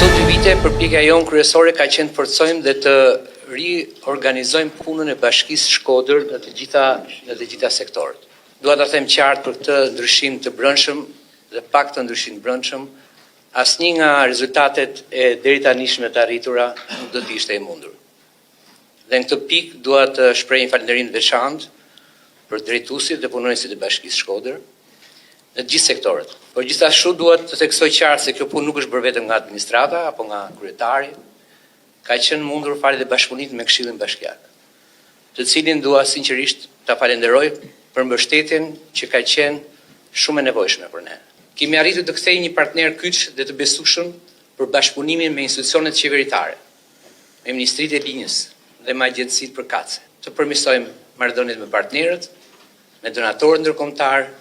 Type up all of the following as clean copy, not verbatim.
Këto dy vite përpjekja jonë kryesore ka qenë të forcojmë dhe të riorganizojmë punën e Bashkisë Shkodër në të gjitha në të gjitha sektorët. Dua ta them qartë për këtë ndryshim të brendshëm dhe pa këtë ndryshim të brendshëm, asnjë nga rezultatet e deritanishme të arritura nuk do të ishte e mundur. Dhe në këtë pikë dua të shpreh një falënderim të veçantë për drejtuesit dhe punonjësit e Bashkisë Shkodër në të gjithë sektorët. Por gjithashtu dua të theksoj qartë se kjo punë nuk është bërë vetëm nga administrata apo nga kryetari, ka qenë mundur falë dhe bashkëpunimit me Këshillin Bashkiak, të cilin dua sinqerisht ta falenderoj për mbështetjen që ka qenë shumë e nevojshme për ne. Kemi arritur të kthejmë një partner kyç dhe të besueshëm për bashkëpunimin me institucionet qeveritare, me ministritë e linjës dhe me agjencitë përkatëse, të përmirësojmë marrëdhëniet me partnerët, me donatorët ndërkombëtarë,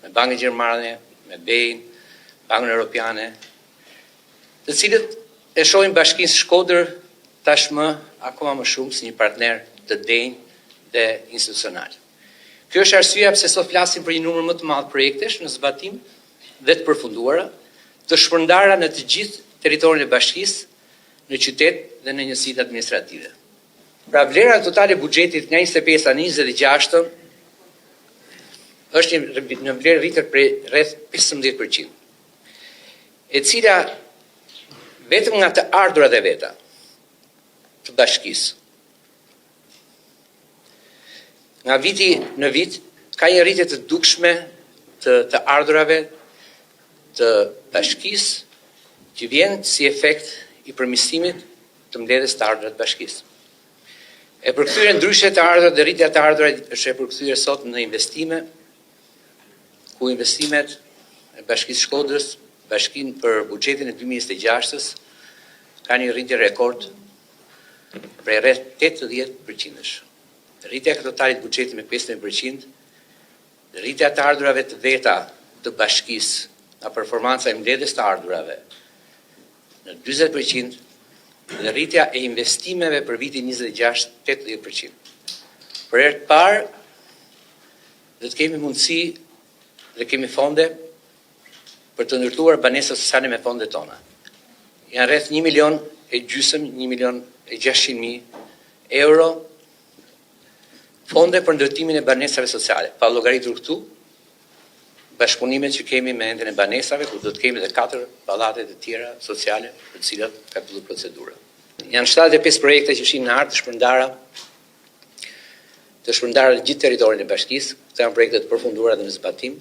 me Bankën Gjermane, me BEI-n, Bankën Europiane, të cilët e shohin Bashkinë Shkodër tashmë akoma më shumë si një partner të denjë dhe institucional. Kjo është arsyeja pse sot flasim për një numër më të madh projektesh në zbatim dhe të përfunduara, të shpërndara në të gjithë territorin e bashkisë, në qytet dhe në njësitë administrative. Pra vlera totale e buxhetit nga 25-a në 26-ën është një në vlerë rritje prej rreth 15%, e cila vetëm nga të ardhurat e veta të bashkisë Nga viti në vit ka një rritje të dukshme të të ardhurave të bashkisë që vjen si efekt i përmirësimit të mbledhjes të ardhurave të bashkisë. E përkthyer ndryshe të ardhurat dhe rritja e të ardhurave është e përkthyer sot në investime, ku investimet e Bashkisë Shkodrës, bashkinë për buxhetin e 2026-ës ka një rritje rekord prej rreth 80 përqindësh. Rritja e totalit të buxhetit me 15 përqind, rritja e të ardhurave të veta të bashkisë nga performanca e mbledhjes të ardhurave në 40 përqind dhe rritja e investimeve për vitin 26 80 përqind. Për herë të parë do të kemi mundësi dhe kemi fonde për të ndërtuar banesa sociale me fondet tona. Janë rreth 1 milion e gjysëm, 1 milion e 600 mijë euro fonde për ndërtimin e banesave sociale, pa llogaritur këtu bashkëpunimet që kemi me entin e banesave, ku do të kemi dhe 4 pallate të tjera sociale për të cilat ka filluar procedura. Janë 75 projekte që shihni në hartë të shpërndara të shpërndara në gjithë territorin e bashkisë. Këto janë projekte të përfunduara dhe në zbatim.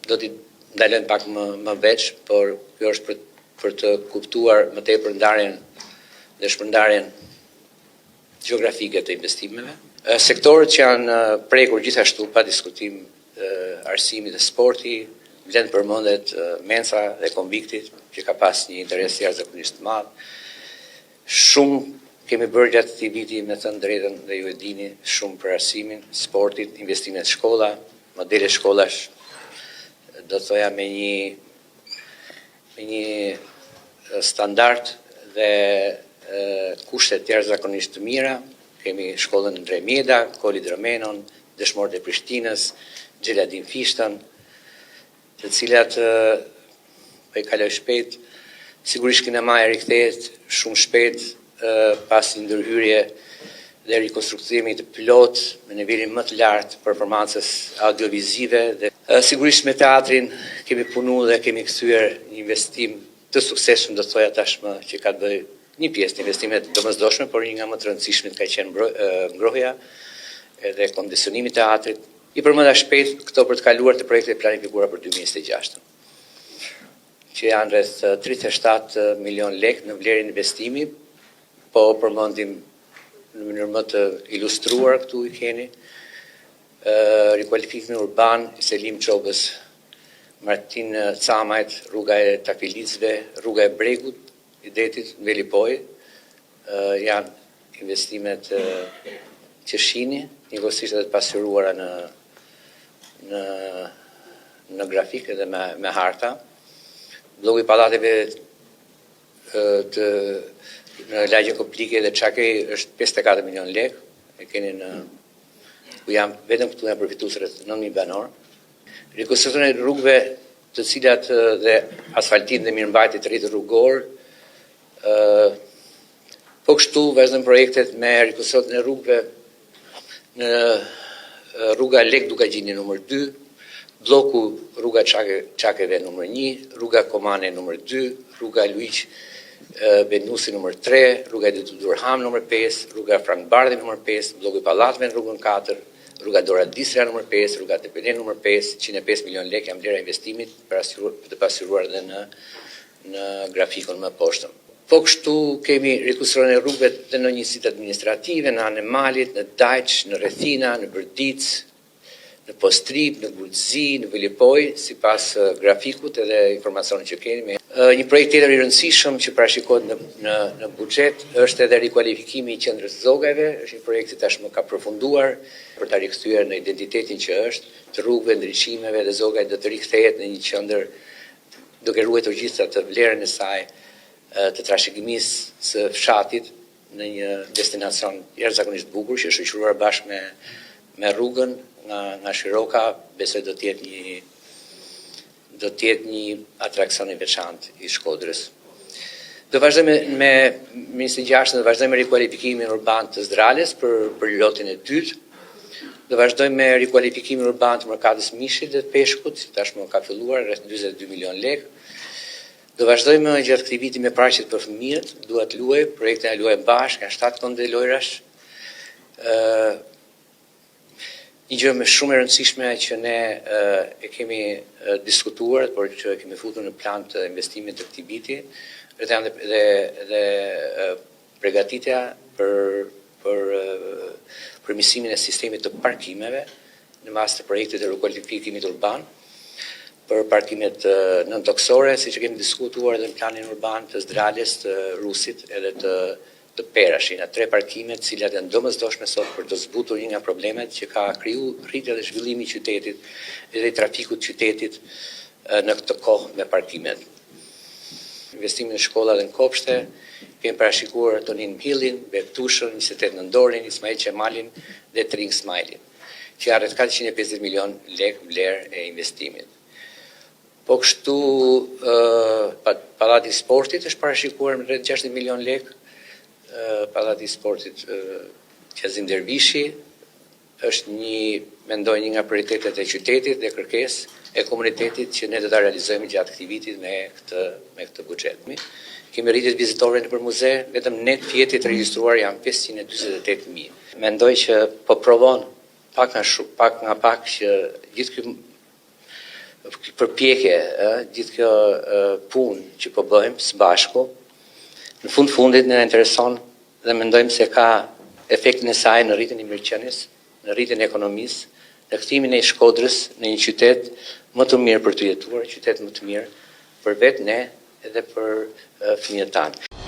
Do t'i ndalojmë pak më më veç, por kjo është për për të kuptuar më tepër ndarjen dhe shpërndarjen gjeografike të investimeve. Sektorët që janë prekur gjithashtu pa diskutim arsimi dhe sporti, vlen përmendet mensa dhe konviktit, që ka pas një interes jashtëzakonisht të madh. Shumë kemi bërë gjatë këtij viti, me thënë drejtën dhe ju e dini, shumë për arsimin, sportin, investimet në shkolla, modele shkollash, do të thoja me një me një standard dhe kushte të jashtëzakonisht të mira. Kemi shkollën Ndre Mjeda, Kol Idromenon, Dëshmorët e Prishtinës, Xheladin Fishtën, të cilat po i kaloj shpejt. Sigurisht kinemaja rikthehet shumë shpejt pas një ndërhyrje dhe rikonstruktimi të plotë me nivelin më të lartë të performancës audiovizive dhe sigurisht me teatrin kemi punu dhe kemi kthyer një investim të suksesshëm do të thoja tashmë që ka të bëjë një pjesë të investimeve të domosdoshme, por një nga më të rëndësishmit ka qenë ngrohja edhe kondicionimi i teatrit. I përmenda shpejt këto për të kaluar te projektet e planifikuara për 2026-ën, që janë rreth 37 milion lekë në vlerë investimi, po përmendim në mënyrë më të ilustruar këtu i keni rikualifikimin urban i Selim Çobës, Martin Camajt, rruga e Tafilicëve, rruga e Bregut i detit në Velipojë, janë investimet që shihni, njëkohësisht edhe të pasqyruara në në në grafik edhe me me harta. Blloku i pallateve të në lagjen Koplike dhe Çakej është 54 milion lekë, e keni në ku janë vetëm këtu janë përfitues rreth 9000 banorë. Rikonstruksioni i rrugëve të cilat dhe asfaltim dhe mirëmbajtje të rrjetit rrugor. Po kështu vazhdojmë projektet me rikonstruksionin e rrugëve në rruga Lekë Dukagjini numër 2, blloku rruga Çakejve numër 1, rruga Komane numër 2, rruga Luigj Benusi numër 3, rruga Edith Durham numër 5, rruga Frang Bardhi numër 5, blloku i pallateve në rrugën 4, rruga Dora D'Istria numër 5, rruga Tepelenë numër 5, 105 milion lekë janë vlera e investimit për të pasqyruar edhe në në grafikun më poshtëm. Po kështu kemi rikonstruksionin e rrugëve dhe në njësitë administrative, në Anë e Malit, në Dajç, në Rrethina, në Bërdicë, në Postribë, në Gur të Zi, në Velipojë, sipas grafikut edhe informacionit që kemi. Një projekt tjetër i rëndësishëm që parashikohet në në në buxhet është edhe rikualifikimi i qendrës së Zogajve, është një projekt që tashmë ka përfunduar për ta rikthyer në identitetin që është, të rrugëve, ndriçimeve dhe Zogaj do të rikthehet në një qendër duke ruajtur gjithë atë vlerën e saj të trashëgimisë së fshatit në një destinacion jashtëzakonisht të bukur që është shoqëruar bashkë me me rrugën nga nga Shiroka, besoj do të jetë një do të jetë një atraksion i veçantë i Shkodrës. Do vazhdojmë me me 26 do vazhdojmë me rikualifikimin urban të Zdrales për për lotin e dytë. Do vazhdojmë me rikualifikimin urban të Merkatit të Mishit dhe të Peshkut, që tashmë ka filluar rreth 42 milion lekë. Do vazhdojmë gjatë këtij viti me parqet për fëmijët, dua të luaj, projektin e luajmë bashkë, janë 7 kënde lojrash. Ë Një gjë më shumë e rëndësishme që ne e kemi diskutuar, por që e kemi futur në plan të investimit të këtij viti, dhe janë dhe dhe pregatitja për për përmirësimin e sistemit të parkimeve në masë të projektit të rikualifikimit urban për parkimet nëntokësore, siç e kemi diskutuar edhe në planin urban të Zdrales, të Rusit edhe të të Perashit, nga tre parkime të cilat janë domosdoshme sot për të zbutur një nga problemet që ka kriju rritja dhe zhvillimi i qytetit dhe i trafikut të qytetit në këtë kohë me parkimet. Investimi në shkolla dhe në kopshte, kemi parashikuar Tonin Mhillin, Beb Tushën, 28 Nëndorin, Ismail Qemalin dhe Tringë Smajlin, që janë rreth 450 milion lekë vlerë e investimit. Po kështu, Pallati i Sportit është parashikuar me rreth 60 milion lekë, Pallati i Sportit Qazim Dervishi është një, mendoj, një nga prioritetet e qytetit dhe kërkesë e komunitetit që ne do ta realizojmë gjatë këtij viti me këtë me këtë buxhet. Kemi rritje të vizitorëve nëpër muze, vetëm net fjetjet të regjistruar janë 548.000. Mendoj që po provon pak nga shumë, pak nga pak që gjithë ky përpjekje, ë, gjithë kjo punë që po bëjmë së bashku, në fund fundit ne na intereson dhe mendojmë se ka efektin e saj në rritjen e mirëqenies, në rritjen e ekonomisë, në kthimin e Shkodrës në një qytet më të mirë për të jetuar, qytet më të mirë për vetë ne edhe për fëmijët tanë.